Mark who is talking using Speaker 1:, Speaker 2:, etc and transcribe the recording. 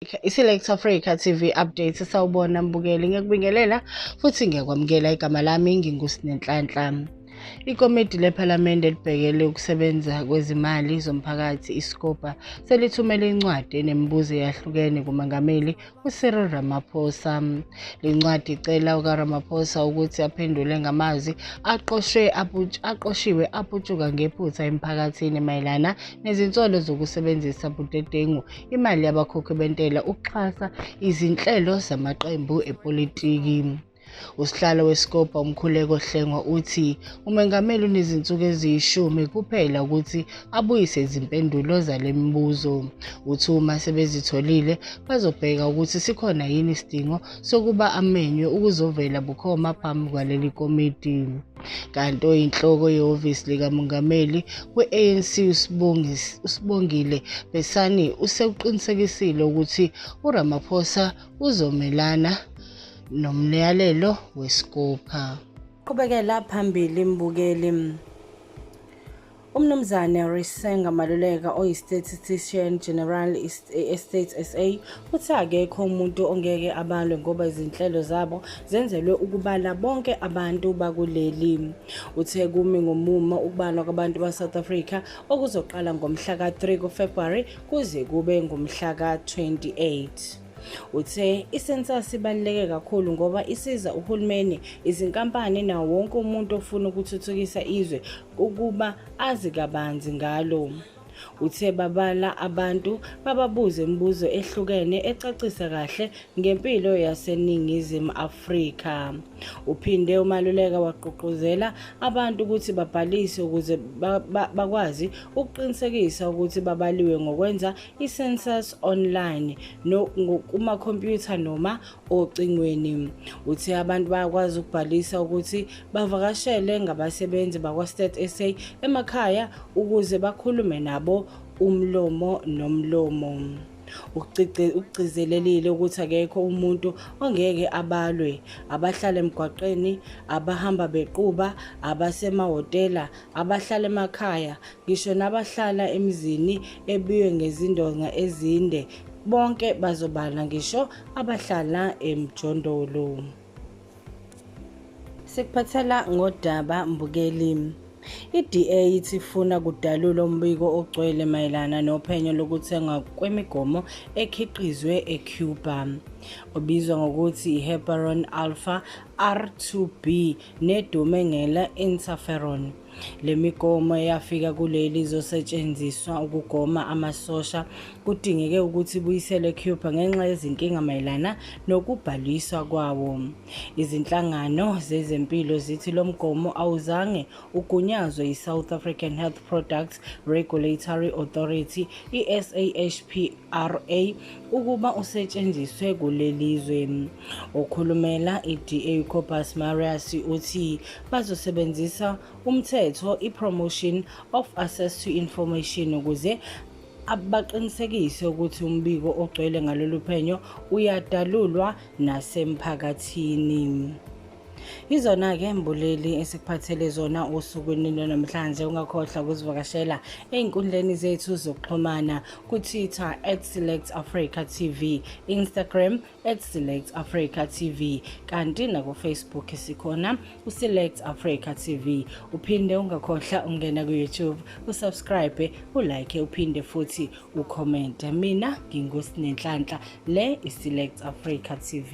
Speaker 1: I-Select Africa TV Update. Sawubona mbukeli, ngiyakubingelela futhi ngiyakwamukela. Igama lami nginguSinenhlanhla. Ikomidi lePhalamende elibhekele ukusebenza kwezimali zomphakathi, iScopa, selithumele incwadi enemibuzo eyahlukene kuMengameli uCyril Ramaphosa. Le ncwadi icela ukaRamaphosa ukuthi aphendule ngamazwi aqoshiwe aputshuka ngephutha emphakathini mayelana nezinsolo zokusebenzisa budedengu imali yabakhokhi bentela ukuxhasa izinhlelo zamaqembu epolitiki. Usihlalo weScopa, uMkhuleko Hlengwa, uthi umengameli unezinsuku eziyishumi kuphela ukuthi abuyise izimpendulo zale mibuzo. Uthi uma sebezitholile bazobheka ukuthi sikhona yini isidingo sokuba amenywe ukuzovela bukhoma phambi kwaleli komiti. Kanti oyinhloko yehhovisi likamongameli we-ANC, uSibongile Besani, usekuqinisekisile ukuthi uRamaphosa uzomelana nomyalelo weScopa.
Speaker 2: Qhubekela phambili, mbukeli. Umnumzane Risenga Maluleka, oyi-Statistician General eStats SA, uthi akekho umuntu ongeke abalwe ngoba izinhlelo zabo zenzelwe ukubala bonke abantu bakuleli. Uthe kumi ngomumo ukubalwa kwabantu ba-South Africa okuzoqala ngomhla ka-3 kuFebruary kuze kube ngumhla ka-28. Uthe i-census ibaluleke kakhulu ngoba isiza uhulumeni, izinkampani nawo wonke umuntu ofuna ukuthuthukisa izwe ukuba azi kabanzi ngalo. Uthe babala abantu bababuze imibuzo ehlukene ecacisa kahle ngempilo yaseNingizimu Afrika. Uphinde uMaluleka wagqugquzela abantu ukuthi babhalise ukuze bakwazi ukuqinisekisa ukuthi babaliwe ngokwenza i-census online no kumakhompyutha noma ocingweni. Uthe abantu bayakwazi ukubhalisa ukuthi bavakashele ngabasebenzi bakwa-Stats SA emakhaya ukuze bakhulume nabo umlomo nomlomo. Ukugcizelelile ukuthi akekho umuntu ongeke abalwe: abahlala emgwaqeni, abahamba bequba, abasemahhotela, abahlala emakhaya, ngisho nabahlala emizini ebiywe ngezindonga ezinde, bonke bazobalwa, ngisho abahlala emjondolo. Sikuphathela ngodaba, mbukeli. I-DA ithi ifuna kudalulwe umbiko ogcwele mayelana nophenyo lokuthengwa kwemigomo ekhiqizwe eCuba obizwa ngokuthi i-Heparin Alpha R2B nedume ngela Interferon. Le migomo eyafika kuleli izosetshenziswa ukugoma amasosha kudingeke ukuthi ibuyiselwe eCuba ngenxa yezinkinga mayelana nokubhaliswa kwawo. Izinhlangano zezempilo zithi lo mgomo awuzange ugunyazwe yi-South African Health Products Regulatory Authority, i-SAHPRA, ukuba usetshenziswe kuleli zwe. Okhulumela i-DA, uCobus Marias, uthi bazosebenzisa umthetho i-Promotion of Access to Information ukuze baqinisekise ukuthi umbiko ogcwele ngalolu phenyo uyadalulwa nasemphakathini. Izona-ke, mbukeli, esikuphathele zona osukwini lwanamhlanje. Ungakhohlwa ukuzivakashela ey'nkundleni zethu zokuxhumana: ku-Twitter @SelectAfricaTV, Instagram @SelectAfricaTV, kanti naku-Facebook sikhona uSelect Africa TV. Uphinde ungakhohlwa ungena ku-YouTube, usubscribe, ulike, uphinde futhi ukhomente. Mina nginguSinenhlanhla, le i-Select Africa TV.